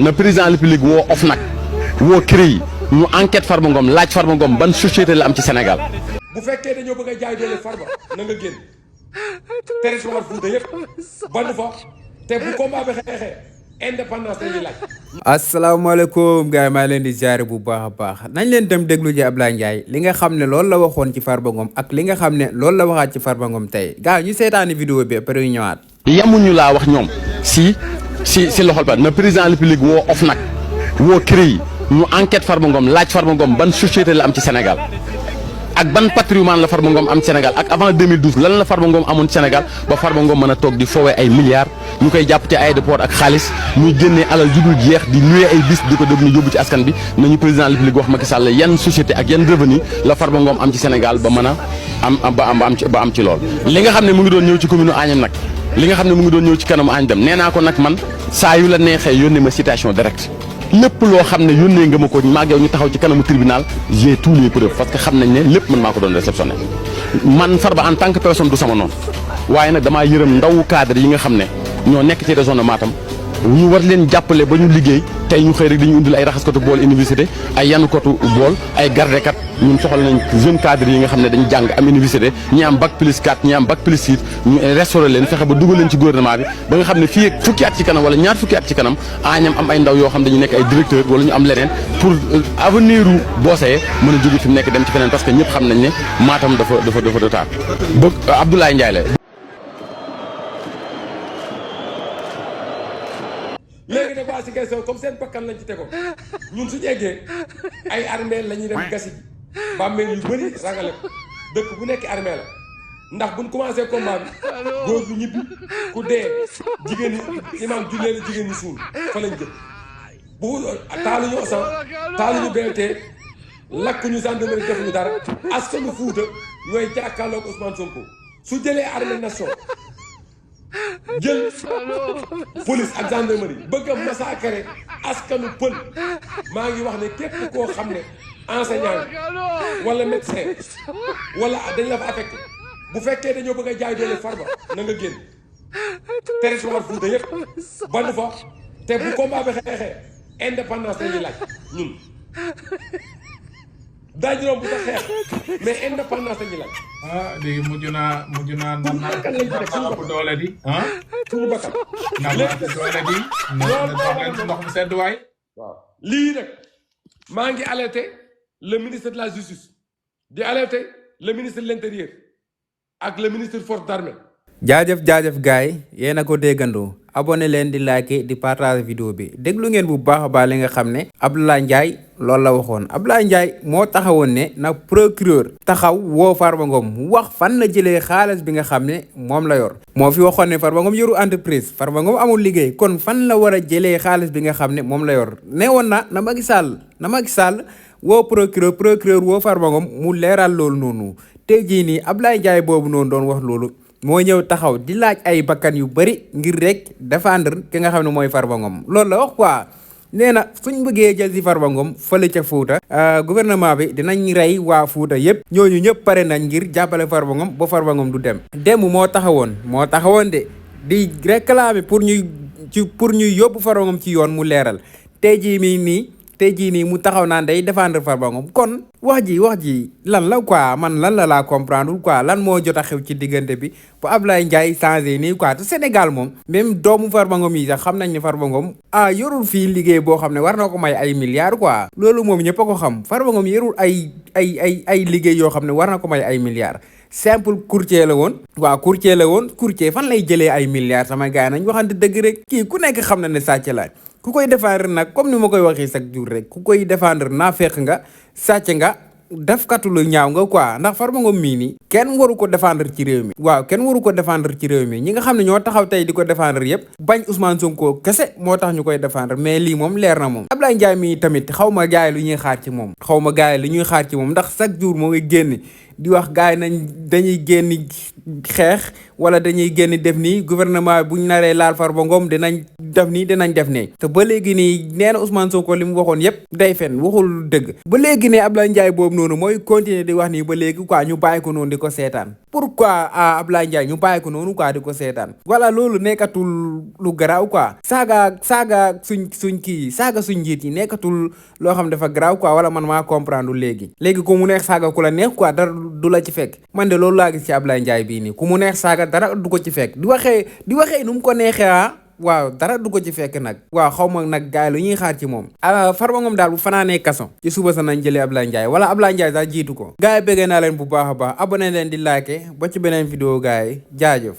na président de la République woo OFNAC woo CREI ñu enquête Farba Ngom laaj Farba Ngom ban société la am ci Sénégal. bu fekkee dañoo bëgg a jaay doole Farba na nga génn territoire Fouta yëpp bandu fa te bu combat bi xeexee indépendance lañuy laaj. asalaamaaleykum gars yi maa leen di ziare bu baax a baax nañ leen dem déglu ji Ablaye Ndiaye li nga xam ne loolu la waxoon ci Farba Ngom ak li nga xam ne loolu la waxaat ci Farba Ngom tey gars ñu seetaani vidéo bi après ñu ñëwaat. yamuñu laa wax ñoom si loxol ba na président de la République woo OFNAC woo CREI ñu enquête Farba Ngom laaj Farba Ngom ban société la am ci Sénégal ak ban patrimoine la Farba Ngom am ci Sénégal ak avant 2012 lan la Farba Ngom amoon ci Sénégal ba Farba Ngom mën a toog di foowee ay milliards ñu koy jàpp ci aéroport ak xaalis muy génnee alal ju dul jeex di loué ay bis di ko def ñu yóbbu ci askan bi nañu président de la République wax Macky Sall yan société ak yan revenu la Farba Ngom am ci Sénégal ba mën a am ci lool. li nga xam ne mu ngi doon ñëw ci commune Agnam nag li nga xam ne mu ngi doon ñëw ci kanamu Agnam nee naa ko nag man saa yu la neexee yónnee ma citation directe lépp loo xam ne yónnee nga ma ko maag yow ñu taxaw ci kanamu tribunal j'ai tous les preuves parce que xam nañ ne lépp man maa ko doon réceptionné man Farba en tant que personne du sama noonu waaye nag damaa yërëm ndawu cadre yi nga xam ne ñoo nekk ci région de Matam ñu war leen jàppale ba ñu liggéey tey ñu xëy rek dañu indil ay raxaskatu bool université ay yanukatu bool ay gardekat ñun soxla nañ jeune cadre yi nga xam ne dañu jàng am université ñi am bac plus 4 ñi am bac plus 6 ñu restauré leen fexe ba dugal leen ci gouvernement bi ba nga xam ne fii ak fukki at ci kanam wala ñaar fukki at ci kanam Agnam am ay ndaw yoo xam dañu nekk ay directeur wala ñu am leneen pour avenir u Bossé mën a jóge fi mu nekk dem ci feneen parce que ñëpp xam nañ ne Matam dafa retard bëgg Abdoulaye Ndiaye la léegi nag waa si question comme seen bakkan lañ ci tegoon ñun suñu eggee ay armée la ñuy dem gasi ji bàmmeel yu bëri rangale ko dëkk bu nekk armée la ndax buñ commencé combat bi góor bu ñibbi ku dee jigéen ñi imaam jullee la jigéen ñi suul fa lañ jëm bu taaluñu osan taaluñu BLT lakkuñu gendarmerie defuñu dara askanu Fuuta ñooy jàkkaarloog Ousmane Sonko su jëlee armée nation jël police ak gendarmerie bëgg a massacrer askanu pël maa ngi wax ne képp koo xam ne enseignant wala médecin wala dañ la fa affecté bu fekkee dañoo bëgg a jaay doole Farba na nga génn territoire Fouta yëpp bandu fa te bu combat bi xeexee indépendance lañuy laaj ñun daañu romb sa xeex mais indépendance lañuy laaj. léegi mujj naa naan ko doole di suñu bakkan ndax doole di ndox mu sedd waay. waaw lii nag maa ngi alerté le ministre de la justice di alerté le ministre de l'intérieur ak le ministre forces armées. jaajëf gars yi yéen a ko déggandoo abonné leen di like di partage vidéo bi déglu ngeen bu baax a baax li nga xam ne Abdoulaye Ndiaye loolu la waxoon Abdoulaye Ndiaye moo taxawoon ne na procureur taxaw woo Farba Ngom wax fan la jëlee xaalis bi nga xam ne moom la yor moo fi waxoon ne Farba Ngom yoru entreprise Farba Ngom amul liggéey kon fan la war a jëlee xaalis bi nga xam ne moom la yor ne woon na Macky Sall woo procureur woo Farba Ngom mu leeral loolu noonu tey jii nii Abdoulaye Ndiaye boobu noonu doon wax loolu moo ñëw taxaw di laaj ay bakkan yu bari ngir rek défendre ki nga xam ne mooy Farba Ngom loolu la wax quoi nee na suñ bëggee jël si Farba Ngom fële ca Fuuta gouvernement bi dinañ rey waa Fuuta yëpp ñooñu ñëpp pare nañ ngir jàppale Farba Ngom ba Farba Ngom du dem démb moo taxawoon de di réclamer pour ñuy yóbbu Farba Ngom ci yoon mu leeral tey jii nii mu taxaw naan day défendre Farba Ngom kon wax ji lan la quoi man lan la laa comprendre quoi lan moo jot a xew ci diggante bi bu Abdoulaye Ndiaye changé nii quoi te Sénégal moom même doomu Farba Ngom yi sax xam nañ ne Farba Ngom yorul fii liggéey boo xam ne war na ko may ay milliards quoi loolu moom ñëpp a ko xam Farba Ngom yorul ay liggéey yoo xam ne war na ko may ay milliards simple courtier la woon courtier fan lay jëlee ay milliards sama gars nañ waxante dëgg rek kii ku nekk xam na ne sàcc la ku koy défendre nag comme ni ma koy waxee chaque jour rek ku koy défendre naa fekk nga sàcc nga defkatu lu ñaaw nga quoi ndax Farba Ngom mii nii kenn waru ko défendre ci réew mi kenn waru ko défendre ci réew mi ñi nga xam ne ñoo taxaw tey di ko défendre yépp bañ Ousmane Sonko kese moo tax ñu koy défendre mais lii moom leer na moom Abdoulaye Ndiaye mii tamit xaw ma gaay lu ñuy xaar ci moom ndax chaque jour moo ngi génn di wax gaay dañuy génn xeex wala dañuy génn def nii gouvernement buñ naree laal Farba Ngom dinañ def ne te ba léegi nii nee na Ousmane Sonko li mu waxoon yépp day fen waxul dëgg ba léegi ne Abdoulaye Ndiaye boobu noonu mooy continuer di wax nii ba léegi quoi ñu bàyyi ko noonu di ko seetaan pourquoi Ablaye Ndiaye ñu bàyyi ko noonu quoi di ko seetaan voilà loolu nekkatul lu garaaw quoi saaga suñ kii saaga suñ njiit yi nekkatul loo xam dafa garaaw quoi wala man maa comprendre léegi ku mu neex saaga ku la neex quoi dara du la ci fekk man de loolu laa gis ci Ablaye Ndiaye bii nii ku mu neex saaga dara du ko ci fekk di waxee nu mu ko neexee waaw dara du ko ci fekk nag waaw xaw ma nag gars yi lu ñuy xaar ci moom Farba Ngom daal bu fanaanee kaso ci suba sa nañ jëlee Ablaye Ndiaye wala Ablaye Ndiaye daal jiitu ko gars yi bëggee naa leen bu baax a baax abonné leen di like ba ci beneen vidéo gars yi jaajëf